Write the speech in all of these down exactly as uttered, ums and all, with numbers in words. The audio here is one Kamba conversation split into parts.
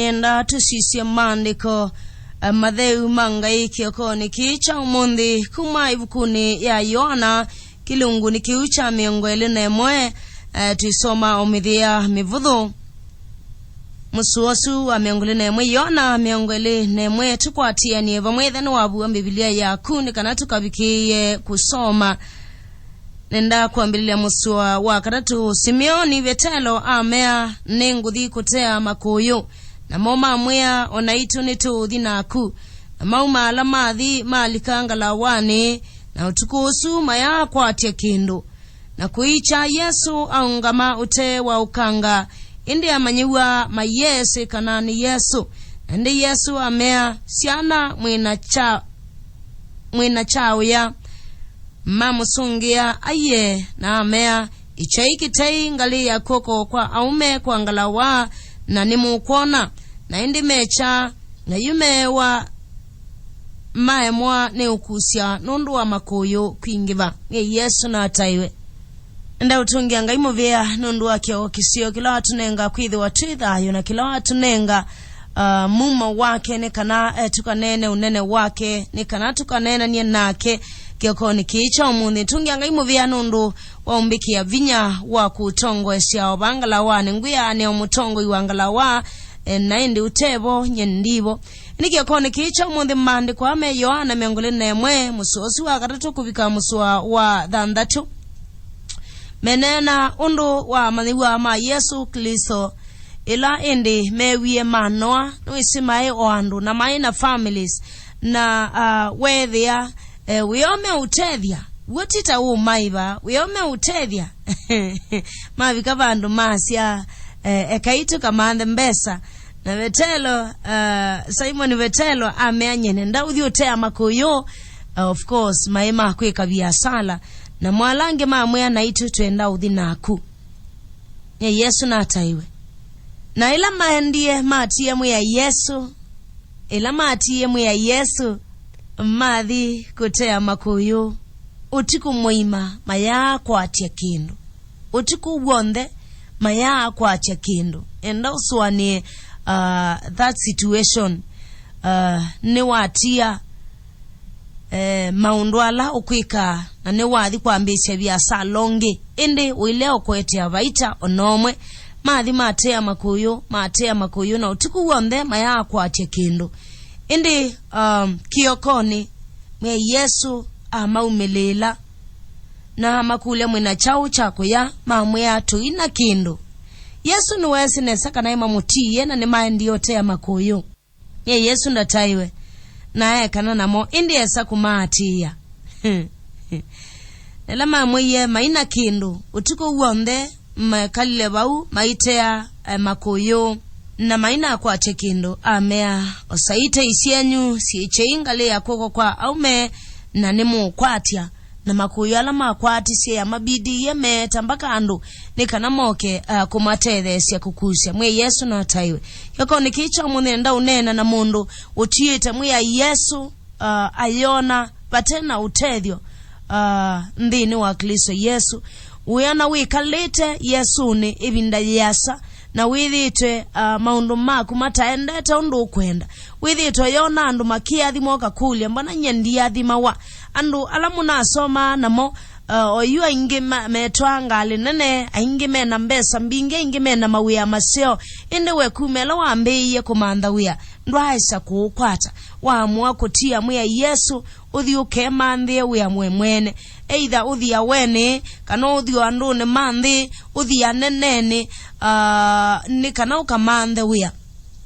Nĩenda tũsisye maandĩko, eh, matheu ma Ngai kĩokonĩ kĩĩ kya ũmũnthĩ kuma ĩvukunĩ ya Yoana, kĩlungunĩ kĩu kya mĩongo ĩlĩ na ĩmwe, eh, tũisoma o mĩthĩa mĩvũthũ. Mũsoa ũsu wa mĩongo ĩlĩ na ĩmwe, Yoana mĩongo ĩlĩ na ĩmwe, tũkwatĩanĩe vamwe ethĩwa nĩwavua Mbivilia yaku nĩ kana tũkavikĩĩe kũsoma. Nenda kwambĩlĩlya mũsoa wa katatũ. Simeoni Vetelo amea, "Nĩngũthi kũtea makũyũ." Namo mamwĩa, "O naitũ nĩtũũthi naku." Na mauma ala mathi malika ngalawanĩ, na ũtukũ ũsu mayaakwatya kĩndũ. Na kũikya Yesũ aũngama ũtee wa ũkanga, ĩndĩ amanyĩw'a mayĩesĩ kana nĩ Yesũ. Na ĩndĩ Yesũ amea, "Syana, mwĩ na kya-, mwĩ na kyaũya?" Mamũsũngĩa aiee, na amea, "Ikyai kĩtei ngalĩ ya kw'oko kwa aũme kwa ngalawa, na nĩmũkwona." Na ĩndĩ mekya, na yu meewa maemwa nĩ ũkusya nũndũ wa makũyũ kwingĩva. Nĩ Yesũ nataĩwe. Nenda ũtũngĩa Ngai mũvea nũndũ wa kĩoo kĩseo kĩla watũnenga kwĩthĩwa twĩ thayũ, na kĩla watũnenga, uh, mumo wake, nĩ kana, eh, tũkaneene ũnene wake, nĩ kana tũkaneenanie nake kĩokonĩ kĩĩ kya ũmũnthĩ. Tũngĩa Ngai mũvea nũndũ wa ũmbĩkĩa vinya wa kũtongoesya o va ngalawanĩ. Ngwĩanĩa o mũtongoi wa ngalawa, eh, na ĩndĩ ũtevo, nye ndivo. Ĩndĩ kĩokonĩ kĩĩ kya ũmũnthĩ, maandĩko aa me Yoana mĩongo ĩlĩ na ĩmwe, mũsoa ũsu wa katatũ kũvika mũsoa wa thanthatũ, meneena ũndũ wa amanyĩw'a ma Yesũ Klĩsto, ĩla ĩndĩ meewie manoa, nĩwĩsĩ maĩ o andũ, na maĩ na families, na, ah, weethĩa, eh, wĩoo meũtethya, w'o ti ta ũmaĩva, wĩoo meũtethya. Mavika vandũ masya, eh, "Ekai tũkamanthe mbesa." Na Vetelo, uh, Simon Vetelo amea, "Nye nenda ũthi ũtea makũyũ." Uh, of course, maĩ ma kwĩka viasala. Na mwala angĩ mamwĩa, "Naitũ twenda ũthi naku." Nye Yesũ nataĩwe. Na ĩla maendie, matie mwĩa Yesũ, ĩla matie mwĩa Yesũ, mathi kũtea makũyũ. Ũtukũ mũima mayaakwatya kĩndũ. Ũtukũ w'onthe mayaakwatya kĩndũ. Enda ũsũanĩe, uh, that situation. Uh, nĩwatia, eh, maũndũ ala ũkwĩka, na nĩwathi kwambĩĩsya viasala ũngĩ. Ĩndĩ ũilea ũkũetea vaita o na ũmwe. Mathi matea makũyũ, matea makũyũ, na ũtukũ w'onthe mayaakwatya kĩndũ. Ĩndĩ, um, kĩokonĩ, mwĩai Yesũ amaumĩlĩĩla. Na amakũlya, "Mwĩ na kyaũ kya kũya?" Mamwĩa, "Tũi na kĩndũ." Yesũ nĩweesĩ nesa kana nĩmamũtiie na nĩmaendie ũtea makũyũ. Nye Yesũ ndataĩwe, na eekana namo, ĩndĩ esa kũmaatĩĩa. Ĩla mamwĩie mai na kĩndũ, ũtukũ w'onthe mekalile vau maitea, eh, makũyũ, na mainakwatya kĩndũ, amea, "Osai itei syenyu, syĩkyei ngalĩ ya kw'oko kwa aũme, na nĩmũũkwatya." Na makũyũ ala makwatisye yamabidie meeta mbaka andũ nĩ kana moke, ah, kũmatetheesya kũkusya. Mwĩai Yesũ nataĩwe. Kĩokonĩ kĩĩ kya ũmũnthĩ nenda ũneena na mũndũ ũtiĩte mwĩai Yesũ, ah, ayona vate na ũtethyo, ah, nthĩnĩ wa Klĩsto Yesũ. Wĩona wĩkalĩte Yesũnĩ ĩvinda yĩasa, na wĩthĩĩtwe, ah, maũndũ maku mataendete ũndũ ũkwenda. Wĩthĩĩtwe ũyona andũ makĩathimwa, ũkakũlya, "Mbona nyie ndiathimawa?" Andũ ala mũnasomaa namo, ah, oyu aingĩ ma-, metwaa ngalĩ nene, aingĩ mena mbesa mbingĩ, aingĩ mena mawĩa maseo, ĩndĩ we kuma ĩla wambĩĩie kũmantha wĩa, ndwaaĩsa kũũkwata. Waamũa kũtia mwĩai Yesũ, ũthi ũkemanthĩe wĩa we mwene. Either ũthi awenĩ, kana ũthi o andũnĩ ma nthĩ, ũthi anenenĩ, ah, nĩ kana ũkamanthe wĩa.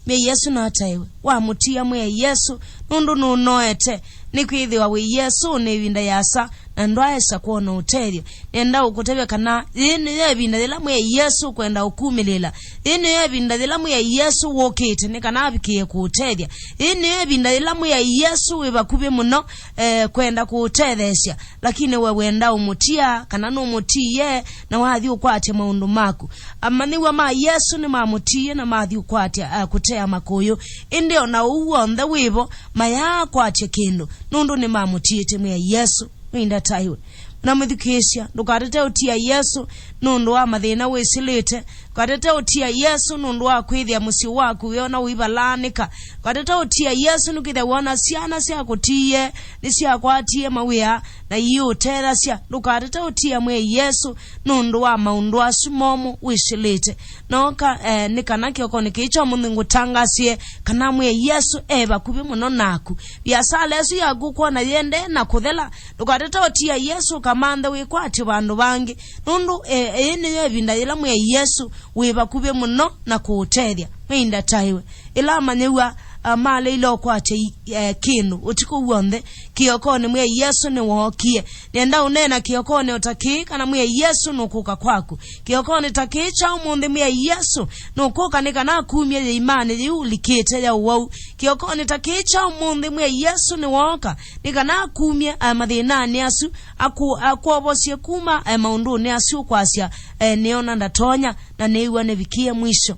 Mwĩai Yesũ nataĩwe. Wamũtia mwĩai Yesũ, nũndũ nũnoete, nĩkwĩthĩwa wĩ Yesũnĩ ĩvinda yĩasa, na ndwaaĩsa kwona ũtethyo. Nenda ũkũtavya kana yĩĩ nĩyo ĩvinda yĩla mwĩai Yesũ ũkwenda ũkumĩlĩla. Yĩĩ nĩyo ĩvinda yĩla mwĩai Yesũ wũkĩte nĩ kana avikĩe kũũtethya. Yĩĩ nĩyo ĩvinda yĩla mwĩai Yesũ wĩ vakuvĩ mũno, eh, kwenda kũũtetheesya. Lakini we wenda ũmũtia, kana nũmũtiie, na wathi ũkwatya maũndũ maku. Amanyĩw'a ma Yesũ nĩmamũtiie na mathi ũkwatya, eh, kũtea makũyũ. Ĩndĩ o na ũu w'onthe wĩvo, mayaakwatya kĩndũ, nũndũ nĩmamũtiĩte mwĩai Yesũ. Nĩndataĩwe. Na mwĩthukĩĩsya, ndũkatate ũtia Yesũ nũndũ wa mathĩna wĩsĩlĩte, Ndũkatate ũtia Yesũ nũndũ wa kwĩthĩa mũsyĩ waku wĩona ũivalaanĩka. Ndũkatate ũtia Yesũ nĩkwĩthĩa wona syana syakũtiie nĩsyakwatie mawĩa na iiũtethasya. Ndũkatate ũtia Mwĩai Yesũ nũndũ wa maũndũ asu momũ wĩsĩlĩte. Nooka, eh, nĩ kana kĩokonĩ kĩĩ kya ũmũnthĩ ngũtangasie kana Mwĩai Yesũ e vakuvĩ mũno naku. Viasala ĩsu yaku ũkwona yĩendee na kũthela, ndũkatate ũtia Yesũ ũkamanthe wĩkwatyo vandũ vangĩ, nũndũ, eh, ĩĩ nĩyo ĩvinda yĩla Mwĩai Yesũ wĩ vakuvĩ mũno na kũũtethya. Mwĩai ndataĩwe. Ĩla amanyĩw'a, ah, maleile ũkwatya i-, eh, kĩndũ ũtukũ w'onthe, kĩokonĩ Mwĩai Yesũ nĩwookie. Nĩenda ũneena kĩokonĩ o ta kĩĩ kana Mwĩai Yesũ nũkũka kwaku. Kĩokonĩ ta kĩĩ kya ũmũnthĩ Mwĩai Yesũ nũkũka nĩ kana akumye yĩimanĩ yĩu ũlikĩte ya ũwau. Kĩokonĩ ta kĩĩ kya ũmũnthĩ Mwĩai Yesũ nĩwooka nĩ kana akumye, eh, mathĩnanĩ asu, aku-, akwovosye kuma, eh, maũndũnĩ asu ũkwasya, eh, nĩona ndatonya na nĩĩw'a nĩvikie mwisho.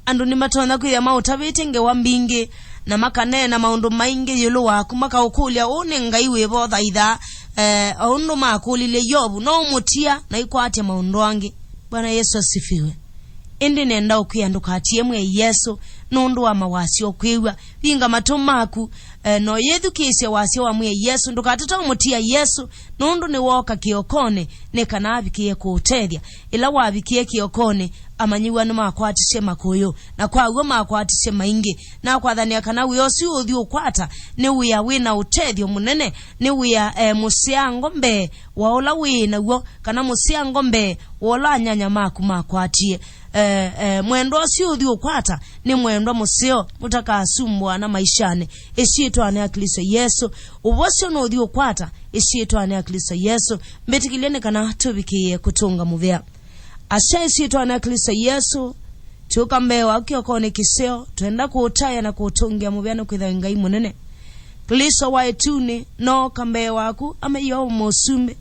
Andũ nĩmatonya kwĩthĩa maũtavĩtye ngewa mbingĩ, na makaneena maũndũ maingĩ ĩũlũ waku, makaũkũlya, "Ũũ nĩ Ngai wĩva ũthaithaa, eh, o ũndũ makũlilye Yovu? No ũmũtia na aikwatya maũndũ angĩ?" Bwana Yesu asifiwe. Ĩndĩ nenda ũkwĩa ndũkatie Mwĩai Yesũ nũndũ wa mawasya ũkwĩw'a. Vinga matũ maku, eh, na ũyĩthukĩĩsya wasya wa Mwĩai Yesũ. Ndũkatate ũmũtia Yesũ nũndũ nĩwooka kĩokonĩ nĩ kana avikĩe kũũtethya. Ĩla wavikie kĩokonĩ, amanyĩw'a nĩmakwatisye makũyũ, na kwa w'o makwatisye maingĩ. Nakwathanĩa kana wĩa ũsu ũthi ũkwata nĩ wĩa wĩ na ũtethyo mũnene, nĩ wĩa, eh, mũseango mbee wa ũla wĩ naw'o, kana mũseango mbee wa ũla anyanya maku makwatie. Eh, eh, mwendwa ũsu ũthi ũkwata nĩ mwendwa mũseo mũtakasumbũana maishanĩ. Ĩsyĩtwanĩ ya Klĩsto Yesũ, ũvosyo nũthi ũkwata ĩsyĩtwanĩ ya Klĩsto Yesũ. Mbĩtĩkĩlye nĩ kana tũvikĩĩe kũtũnga mũvea. Asya ĩsyĩtwanĩ ya Klĩsto Yesũ, tũka mbee waku kĩokonĩ kĩseo, twenda kũũtaĩa na kũũtũngĩa mũvea nĩkwĩthĩwa wĩ Ngai mũnene. Klĩsto wa ĩtunĩ nooka mbee waku, ame Yeova Mũsumbĩ.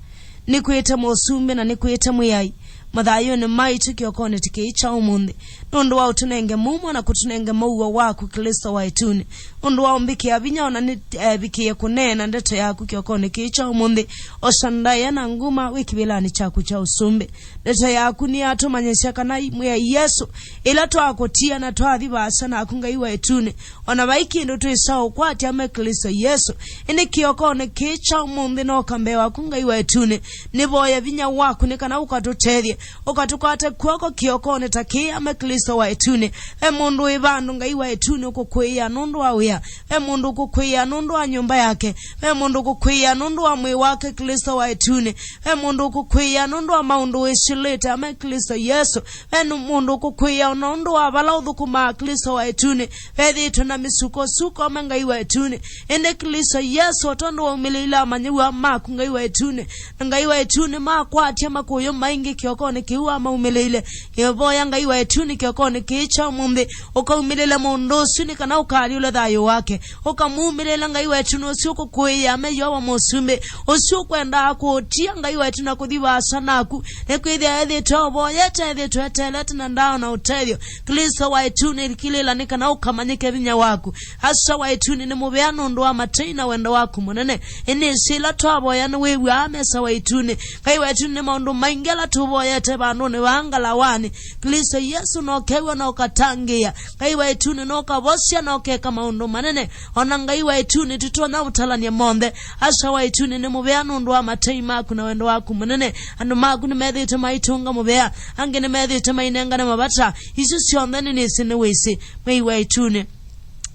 Nĩkwĩte Mũsumbĩ na nĩkwĩte Mwĩai mathayũnĩ maitũ kĩokonĩ ta kĩĩ kya ũmũnthĩ, nũndũ wa ũtũnenge mumo na kũtũnenge mũuo waku, Klĩsto wa ĩtunĩ, nũndũ wa ũmbĩkĩa vinya ona nĩ, eh, vikĩe kũneena ndeto yaku kĩokonĩ kĩĩ kya ũmũnthĩ. Osa ndaĩa na nguma wĩ kĩvĩlanĩ kyaku kya ũsumbĩ. Ndeto yaku nĩyatũmanyĩsya kana Mwĩai Yesũ, ĩla twakũtia na twathi vaasa naku Ngai wa ĩtunĩ, ona vai kĩndũ twĩsa ũkwatya me Klĩsto Yesũ. Ĩndĩ kĩokonĩ kĩĩ kya ũmũnthĩ nooka mbee waku Ngai wa ĩtunĩ, nĩvoya vinya waku nĩ kana ũkatũtethye, ũkatũkwate kw'oko kĩokonĩ ta kĩĩ ame Klĩsto wa ĩtunĩ. Ve mũndũ wĩ vandũ Ngai wa ĩtunĩ ũkũkwĩĩa nũndũ wa wĩa. Ve mũndũ ũkũkwĩĩa nũndũ wa nyũmba yake. Ve mũndũ ũkũkwĩĩa nũndũ wa mwĩĩ wake Klĩsto wa ĩtunĩ. Ve mũndũ ũkũkwĩĩa nũndũ wa maũndũ wĩsĩlĩte ame Klĩsto Yesũ. Ve nũ-, mũndũ ũkũkwĩĩa ona ũndũ wa vala ũthũkũmaa Klĩsto wa ĩtunĩ. Vethĩĩtwe na mĩsukosuko ame Ngai wa ĩtunĩ. Ĩndĩ Klĩsto Yesũ, o tondũ waumĩlĩile amanyĩw'a maku Ngai wa ĩtunĩ, na Ngai wa ĩtunĩ makwatya makũyũ maingĩ kĩokonĩ kĩu wamaumĩlĩile. Nĩvoya Ngai wa ĩtunĩ kĩokonĩ kĩĩ kya ũmũnthĩ, ũkaumĩlĩle mũndũ ũsu nĩ kana ũkaalyũle thayũ wake. Ũkamumĩlĩle Ngai wa ĩtunĩ ũsu ũkũkũĩĩa me Yeova Mũsumbĩ, ũsu ũkwendaa kũũtia Ngai wa ĩtunĩ na kũthi vaasa naku. Nĩkwĩthĩa ethĩĩtwe ũvoyete, ethĩĩtwe eteelete na ndaona ũtethyo. Klĩsto wa ĩtunĩ, likĩlĩla nĩ kana ũkamanyĩke vinya waku. Asa wa ĩtunĩ nĩ mũvea nũndũ wa matei na wendo waku mũnene. Ĩnĩsĩ ĩla twavoya nĩwĩw'aa mesa wa ĩtunĩ. Ngai wa ĩtunĩ nĩ maũndũ maingĩ ala tũvoyete vandũnĩ vaa ngalawanĩ. Klĩsto Yesũ nokew'a na ũkatangĩĩa. Ngai wa ĩtunĩ nokavosya na ũkeka maũndũ manene. Ona Ngai wa ĩtunĩ tũtonya ũtalany'a monthe. Asa wa ĩtunĩ nĩ mũvea nũndũ wa matei maku na wendo waku mũnene. Andũ maku nĩmethĩĩtwe maitũnga mũvea. Angĩ nĩmethĩĩtwe mainengane mavata. Isu syonthe nĩnĩsĩ nĩwĩsĩ. Mwĩai wa ĩtunĩ,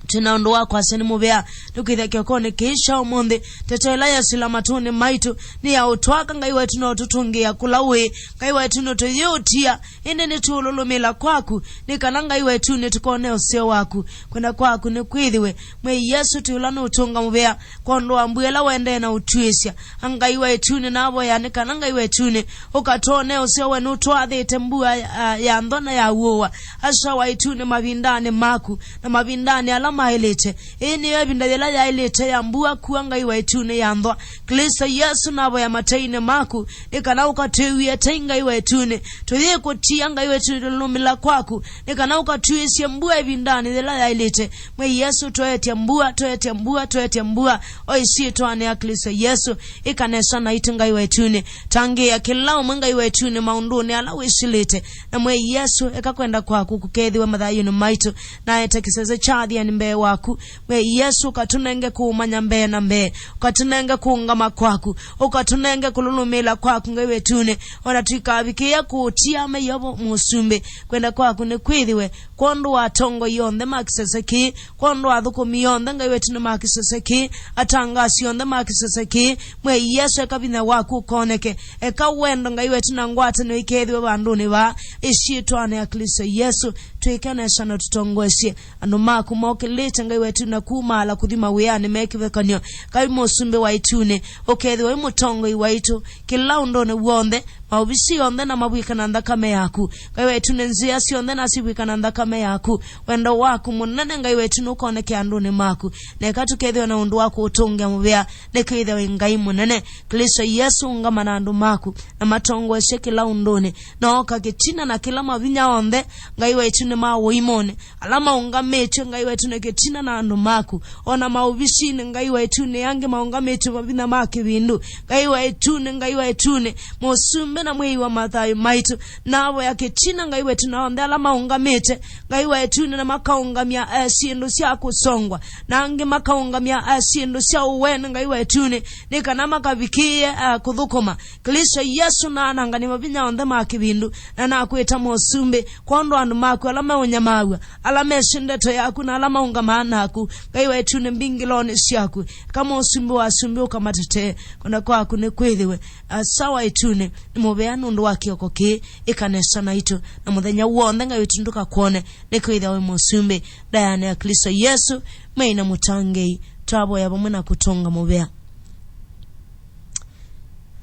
twĩ na ũndũ wa kwasya nĩ mũvea, nĩkwĩthĩa kĩokonĩ kĩĩ kya ũmũnthĩ, ndeto ĩla yasila matũnĩ maitũ nĩ ya ũtwaka. Ngai wa ĩtunĩ, ũtũtũngĩĩa kũla ũĩ. Ngai wa ĩtunĩ, tũyĩũtia, ĩndĩ nĩtũũlũlũmĩla kwaku, nĩ kana Ngai wa ĩtunĩ tũkone ũseo waku. Kwenda kwaku nĩkwĩthĩwe. Mwĩai Yesũ, twĩ ũla nũũtũnga mũvea kwondũ wa mbua ĩla ũendee na ũtwĩsya. A Ngai wa ĩtunĩ, navoya nĩ kana Ngai wa ĩtunĩ ũkatwone ũseo we nũtwathĩte mbua ya, ya nthwa na ya ũũa. Asa wa ĩtunĩ mavindanĩ maku, na mavindanĩ ala yaĩlĩte. Ĩĩ nĩyo ĩvinda yĩla yaĩlĩte ya mbua kua, Ngai wa ĩtunĩ, ya nthwa. Klĩsto Yesũ, navoya mateinĩ maku, nĩ kana ũkatwĩw'ĩe tei, Ngai wa ĩtunĩ. Tũyĩkũtia, Ngai wa ĩtunĩ, tũlũmĩla kwaku, nĩ kana ũkatwĩsye mbua ĩvindanĩ yĩla yaĩlĩte. Mwĩai Yesũ, tũetya mbua, tũetya mbua, tũetya mbua. O ĩsyĩtwanĩ ya Klĩsto Yesũ, ĩka nesa naitũ, Ngai wa ĩtunĩ. Tangĩĩa kĩla ũmwe, Ngai wa ĩtunĩ, maũndũnĩ ala wĩsĩlĩte. Na Mwĩai Yesũ, eka kwenda kwaku kũkethĩwe mathayũnĩ maitũ. Na ete kĩsese kya athiani mbee waku. Mwĩai Yesũ, ũkatũnenge kũũmanya mbee na mbee. Ũkatũnenge kũũngama kwaku. Ũkatũnenge kũlũlũmĩĩla kwaku, Ngai wa ĩtunĩ. O na tũikavikĩĩa kũũtia meyovo, Mũsumbĩ. Kwenda kwaku nĩ kwĩthĩwe kwondũ wa atongoi onthe ma kĩsese kĩĩ, kwondũ wa athũkũmi onthe, Ngai wa ĩtunĩ, ma kĩsese kĩĩ, atangasi onthe ma kĩsese kĩĩ. Mwĩai Yesũ, eka vinya waku ũkoneke. Eka wendo, Ngai wa ĩtunĩ, na ngwatanĩo ikethĩwe vandũnĩ vaa. Ĩsyĩtwanĩ ya Klĩsto Yesũ, twĩke nesa na tũtongoesye andũ maku mokĩlĩte, Ngai wa ĩtunĩ, na kumaala kũthi mawĩanĩ me kĩvathũkany'o. Ngai Mũsumbĩ wa ĩtunĩ, ũkethĩwe wĩ mũtongoi waitũ kĩla ũndũnĩ w'onthe, maovisi onthe na mavw'ĩka na nthakame yaku. Ngai wa ĩtunĩ, nzĩa syonthe na sivw'ĩka na nthakame yaku. Wendo waku mũnene, Ngai wa ĩtunĩ, ũkoneke andũnĩ maku. Neka tũkethĩwe na ũndũ wa kũũtũngĩa mũvea, nĩkwĩthĩwa wĩ Ngai mũnene. Klĩsto Yesũ, ũngama na andũ maku, na matongoesye kĩla ũndũnĩ. Na oka kĩtina na kĩla mavinya onthe, Ngai wa ĩtunĩ, ma ũimonĩ, ala maũngamĩtw'e, Ngai wa ĩtunĩ, kĩtina na andũ maku. O na maovisinĩ, Ngai wa ĩtunĩ, angĩ maũngamĩtw'e mavinya ma kĩvindu. Ngai wa ĩtunĩ, Ngai wa ĩtunĩ, Mũsumbĩ na Mwĩai wa mathayũ maitũ, navoya kĩtina, Ngai wa ĩtunĩ, na onthe ala maũngamĩte, Ngai wa ĩtunĩ, na makaũngamya, eh, syĩndũ sya kũsongwa, na angĩ makaũngamya, eh, syĩndũ sya ũwene, Ngai wa ĩtunĩ, nĩ kana makavikĩĩe, eh, kũthũkũma. Klĩsto Yesũ, naanangany'a mavinya onthe ma kĩvindu, na nakwĩta Mũsumbĩ, kwondũ andũ maku ala meũnyamaaw'a, ala mesĩ ndeto yaku, na ala maũngamaa naku, Ngai wa ĩtunĩ, mbingĩlonĩ syaku. Eka Mũsumbĩ wa asumbĩ ũkamatetee, kwenda kwaku nĩ kwĩthĩwe. Asa wa ĩtunĩ, nĩ mũvea nũndũ wa kĩoko kĩĩ, ĩka nesa naitũ, na mũthenya w'onthe, Ngai witũ, ndũkakwone, nĩkwĩthĩwa wĩ Mũsumbĩ. Ndayanĩ ya Klĩsto Yesũ, Mwĩai na Mũtangĩĩi, twavoya vamwe na kũtũnga mũvea.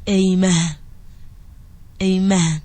Amen. Amen.